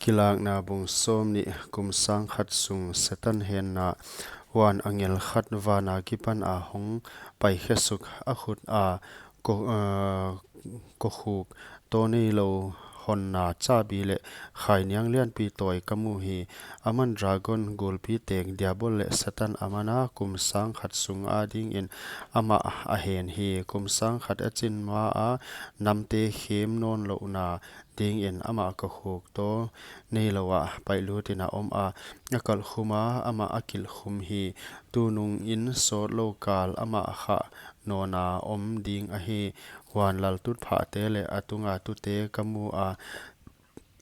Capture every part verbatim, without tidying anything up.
Kilakna bung sawmnih. Kum sangkhat sung Setan henna. Huan angel khat van akipan a hong paikhe suk, a khut a ko-, eh, kokhuk toh neilou honna chabi leh khainiang lianpi tawi ka mu hi. Aman dragon, gulpi tek Diabol leh Setan aman a, kum sangkhat sung adingin amah a hen hi. Kum sangkhat a chin ma a, namte khem nawnlouhna dingin amah kokhuk toh neilou ah paihlutin a om a, a kalh khum a, amah a kilh khum hi. Tunungin sawtlou kal amah khah nawna om ding ahi. Huan laltutphahte leh a tunga tute ka mu a,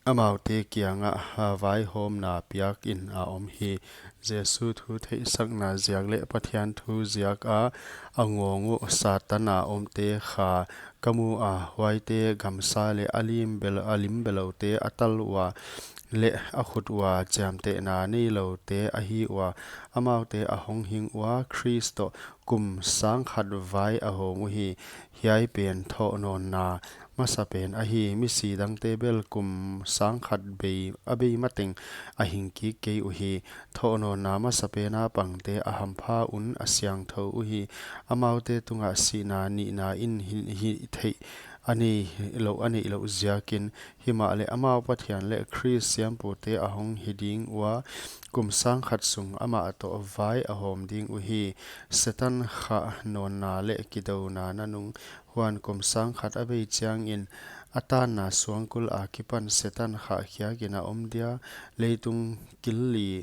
amaute kiangah, ah, vaihawmna piakin a om hi. Jesu thu theihsakna ziak leh Pathian thu ziak a a ngawng uh Satan a omte kha ka mu a, huaite gamsa leh a lim bel-, a lim beloute a tal ua leh a khut ua chiamtehna neiloute ahi ua, amaute a hong hing ua Khrist toh kum sangkhat vai a hawm uhi. Hiai pen thohnawnna masapen ahi. Misi dangte bel kum sangkhat bei, a bei mateng a hing kik kei uhi. Thohnawnna masapen a pangte a hampha un a siangthou uhi. Amaute tungah sihna nihna in hi, hih theih a neihlouh, a neihlouh ziakin, himahleh amau Pathian leh Khrist siampute a hong hi ding ua, kum sangkhat sung amah toh vai a hawm ding uhi. Setan khah nawnna leh kidouna nanung. Huan kum sangkhat a bei chiangin a tanna suangkul akipan Setan khah khiakin a om dia. Leitung kil li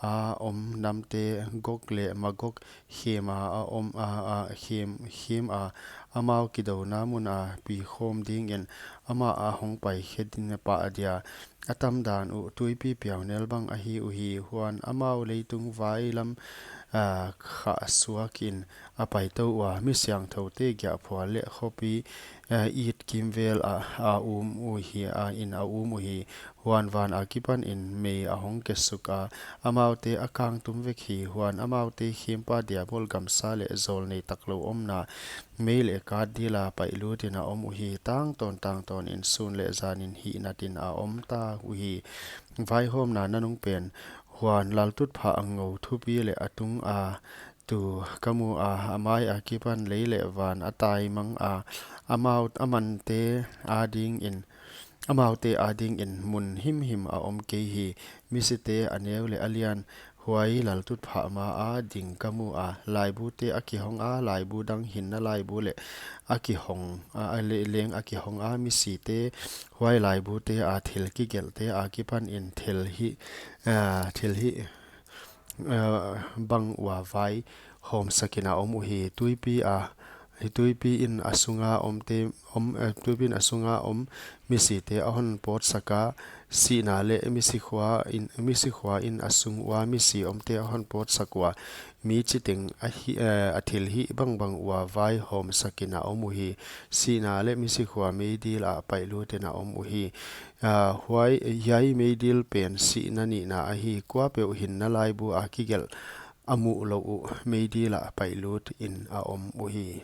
a om namte, Gog leh Magog, khem a, a om a, a khem, khem a, amau kidouna mun a pi khawm dingin amah a hong paikhe din a pah dia. A tamdan uh tuipi piaunel bang ahi uhi. Huan amau leitung vai lam, ah, khah suakin a paitou ua, mi siangthoute giahphual leh khopi, ah, it kimvel a, a um uhi, a in a um uhi. Huan van akipanin mei a hong kesuk a, amaute a kangtum vek hi. Huan amaute khempa Diabol gamsa leh zawlnei taklou omna mei leh kat dila paihlutin a om uhi. Tangtawn tangtawnin sun leh zanin hihnatin a om ta uhi. Vaihawmna nanung pen. Huan laltutphah ngou thupi leh a tunga tu ka mu a, a mai akipan lei leh van a taimang a, amau, amante adingin, amaute adingin mun himhim a om kei hi. Misite a neu leh a lian, huai laltutphah ma a ding ka mu a, laibute a kihong a, laibu dang hinna laibu leh a kihong a, a le-, leng a kihong a, misite huai laibute a thil kigelhte akipanin thil hih, ah, thil hih, ah, bang ua vai hawmsakin a om uhi. Tuipi a, tuipi in a sunga omte, om, eh, tuipi in a sunga om misite a hon pawtsak a, sihna leh misi khua in, misi khua in a sung ua misi omte a hon pawtsak ua, mi chiteng a hi, eh, a thil hih bangbang ua vai hawmsakin a om uhi. Sihna leh misi khua meidil ah paihlutin a om uhi. Ah, huai, hiai meidil pen sihna nihna ahi. Kuapeuh hinna laibu a kigelh a muh louh uh meidil ah paihlutin a om uhi.